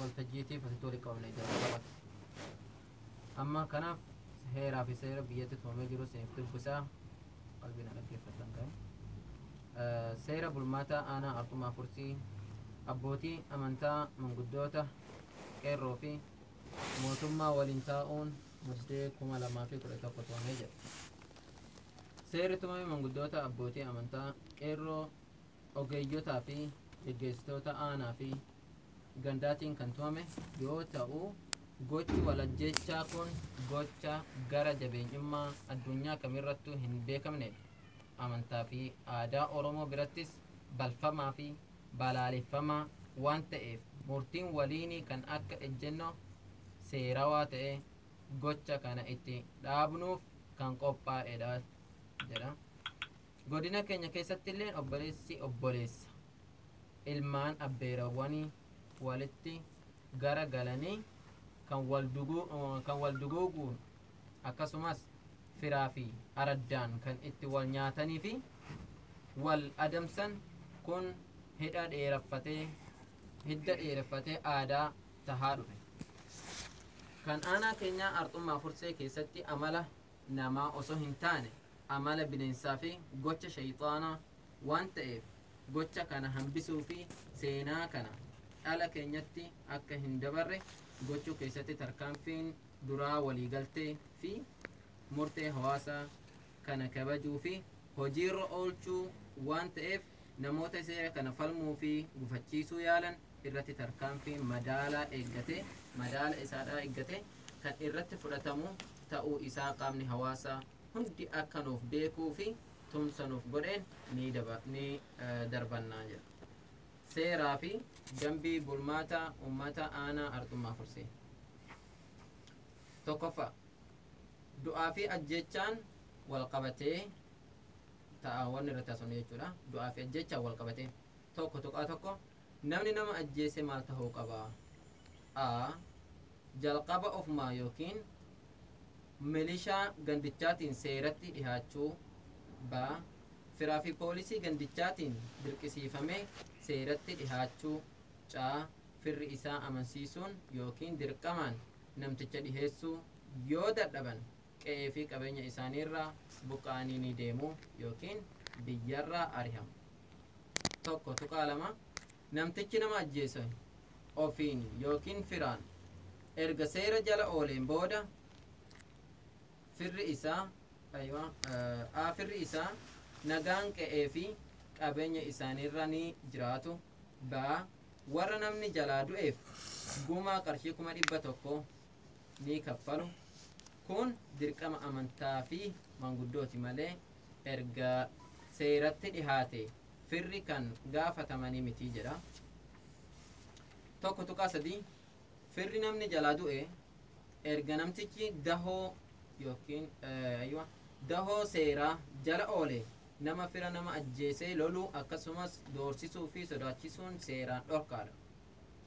Waltajjiitiif asitti walitti qabamne jalqabatti. Amma kanaaf heeraa fi seera biyyatti tumamee jiru isiniif dubbisaa, qalbiin dhaggeeffatan ta'e. Seera bulmaataa aanaa Arxumaa Fursii abbootii amantaa, manguddoota, qeerroo fi mootummaa waliin taa'uun Muddee 2011 tumamee jira. Seerri tumame manguddoota, abbootii amantaa, qeerroo, ogeeyyotaa fi geggeessitoota aanaa fi gandaatiin kan tumame yoo ta'u, gochi walajjechaa kun gocha gara jabeenyummaa addunyaa kamirrattuu hin beekamnedha. Amantaa fi aadaa Oromoo birattis balfamaa fi balaaleffamaa waan ta'eef, murtiin waliinii kan akka ejjennoo seerawaa ta'e gocha kana itti dhaabnuuf kan qophaa'edha jedha. Godina keenya keessatti illee obboleessi obboleessa, ilmaan abbeerawwanii walitti gara galanii kan wal duguuguun, akkasumas firaa fi araddaan kan itti wal nyaatanii fi wal adamsan kun hidha dheeraffatee hidda dheereffatee aadaa tahaa dhufe. Kan aanaa keenyaa Arxummaa Fursee keessatti amala namaa osoo hin taane amala bineensaa fi gocha shayxaanaa waan ta'eef, gocha kana hambisuu fi seenaa kana dhala keenyatti akka hin dabarre gochuu keessatti tarkaanfiin duraa waliigaltee fi murtee hawaasaa kana kabajuu fi hojiirra oolchuu waan ta'eef, namoota seera kana falmuu fi gufachiisuu yaalan irratti tarkaanfii madaalaa eeggate, madaala isaadhaa eeggate kan irratti fudhatamu ta'uu isaa qaamni hawaasaa hundi akka nuuf beekuu fi tumsa nuuf godheen ni darbannaa jedha. Seeraa fi dambii bulmaata uummata aanaa Arxummaa Fursee. Tokkoffaa, du'aa fi ajjechaan wal qabatee ta'a wanni irratti haasofnu jechuudha. Du'aa fi ajjechaan wal qabatee. 1.1 Namni nama ajjeese maal ta'uu qaba? A. Jalqaba ofumaa yookiin milishaa gandichaatiin seeratti dhihaachuu. B. Firaa fi poolisii gandichaatiin dirqisiifamee seeratti dhihaachuu. C. Firri isaa amansiisuun yookiin dirqamaan namticha dhiheessuu yoo dadhaban, qe'ee fi qabeenya isaaniirraa buqqa'anii ni deemu yookiin biyyarraa arihamu. 1.2 Namtichi nama ajjeese ofiin yookiin firaan erga seera jala ooleen booda firri isaa, aywa, a, firri isaa nagaan qe'ee fi qabeenya isaaniirra ni jiraatu. B. Warra namni jalaa du'eef gumaa qarshii 100,000 ni kaffalu. Kun dirqama amantaa fi manguddooti malee erga seeratti dhihaate firri kan gaafatamanii miti jedha. 1.3 Firri namni jalaa du'e erga namtichi dahoo yookiin, aywa, dahoo seeraa jala oole nama fira nama ajjeesee loluu, akkasumas doorsisuu fi sodaachisuun seeraan dhorkaadha.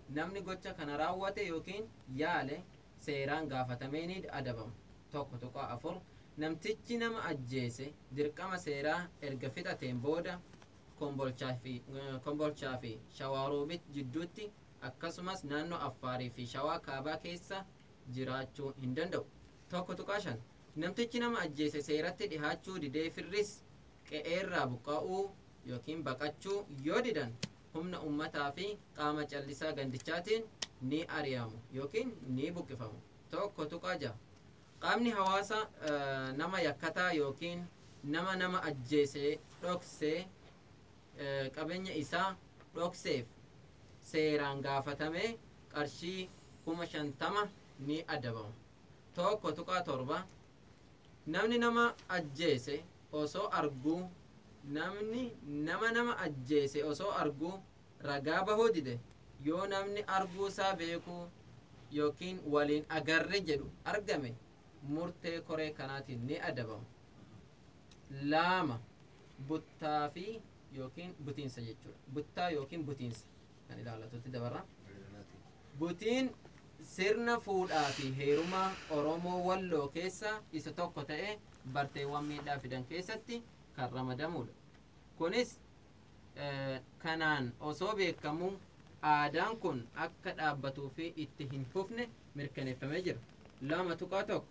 Namni gocha kana raawwate yookiin yaale seeraan gaafatamee ni adabama. 1.4 Namtichi nama ajjeese dirqama seeraa erga fixateen booda Kombolchaa fi Shawaaroobit jidduutti, akkasumas naannoo Affaarii fi Shawaa Kaabaa keessa jiraachuu hin danda'u. 1.5 Namtichi nama ajjeese seeratti dhihaachuu didee, firris qe'eerraa buqqa'uu yookiin baqachuu yoo didan, humna ummataa fi qaama callisaa gandichaatiin ni ari'amu yookiin ni buqqifamu. 1.6 Qaamni hawaasa nama yakkataa yookiin nama nama ajjeese dhoksee qabeenya isaa dhokseef seeraan gaafatamee qarshii 50,000 ni adabama. 1.7 Namni nama ajjeese osoo arguu, namni nama nama ajjeese osoo arguu ragaa bahuu dide, yoo namni arguusaa beekuu yookiin waliin agarre jedhu argame, murtee koree kanaatiin ni adabama. 2, Buttaa fi yookiin butiinsa jechuudha. Buttaa yookiin butiinsa kan ilaallatutti dabarra. Butiin sirna fuudhaa fi heerumaa Oromoo Walloo keessa isa tokko ta'e barteewwan miidhaa fidan keessatti kan ramadamudha. Kunis kanaan osoo beekamuu Aadaan kun akka dhaabbatuu fi itti hin fufne mirkaneeffamee jira. 2.1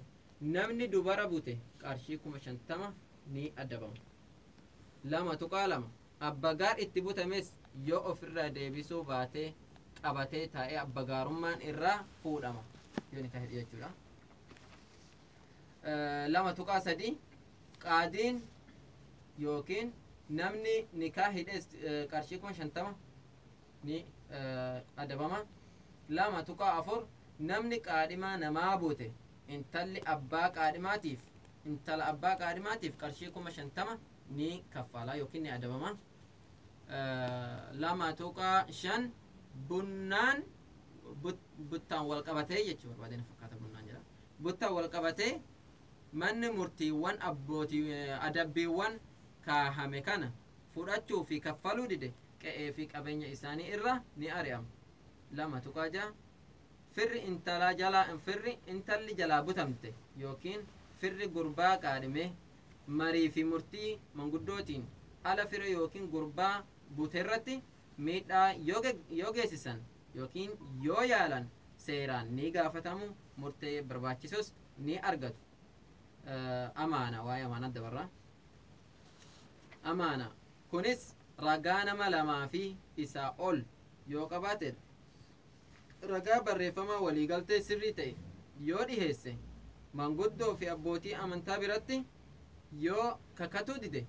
Namni dubara bute qarshii 50,000 ni adabama. 2.2 Abbagaar itti butames yoo ofirraa deebisuu baatee qabatee taa'ee abbagaarummaan irraa fuudhama. Yoo ni ta'e jechuudha. 2.3 Qaadiin yookiin namni nikaa hidhes qarshii 50,000 ni adabama. 2.4 Namni qaadhimaa namaa bute intalli abbaa qaadhimaatiif intala abbaa qaadhimaatiif qarshii 50,000 ni kaffala yookiin ni adabama. 2.5 Bunnaan buttaan wal qabatee jechuu barbaadeen fakkaata bunnaan jedha. Buttaan wal qabatee manni murtiiwwan abbootii adabbiiwwan kaahame kana fudhachuu fi kaffaluu dide qe'ee fi qabeenya isaanii irra ni ari'ama. 2.6 Firri intalaa jalaa firri intalli jalaa butamte yookiin firri gurbaa qaadhime marii fi murtii manguddootiin ala fira yookiin gurbaa buteerratti miidhaa yoo geessisan yookiin yoo yaalan seeraan ni gaafatamu, murtee barbaachisus ni argatu. Amaana, waa'ee amaanaa dabarra. Amaana kunis ragaa nama lamaa fi isaa ol yoo qabaatedha. Ragaa barreeffamaa waliigaltee sirrii ta'e yoo dhiheesse, manguddoo fi abbootii amantaa biratti yoo kakatuu dide.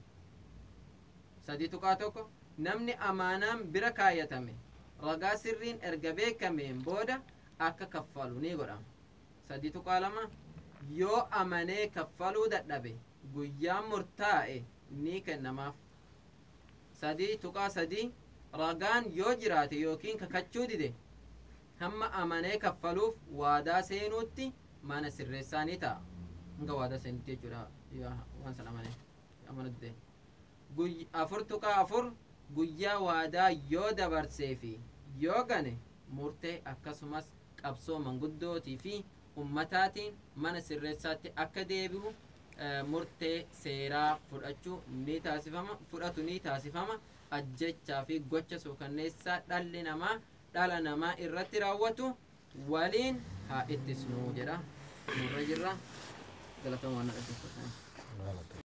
3.1 Namni amaanaan bira kaayatame ragaa sirriin erga beekameen booda akka kaffalu ni godhama. 3.2 Yoo amanee kaffaluu dadhabe guyyaan murtaa'e ni kennamaaf. 3.3 Ragaan yoo jiraate yookiin kakachuu dide hamma amanee kaffaluuf waadaa seenuutti mana sirreessaa ni ta'a. Hanga waadaa seenutti jechuudha yoo waan san amanee amanu dide. 4.4 Guyyaa waadaa yoo dabarsee fi yoo gane murtee akkasumas qabsoo manguddootii fi ummataatiin mana sirreessaatti akka deebi'u murtee seeraa fudhachuu ni taasifama, fudhatu ni taasifama. Ajjechaa fi gocha suukanneessaa dhalli namaa dhala namaa irratti raawwatu waliin haa ittisnuu jedha. Nurra jirra. Galatooma waan na dhaggeeffataniif.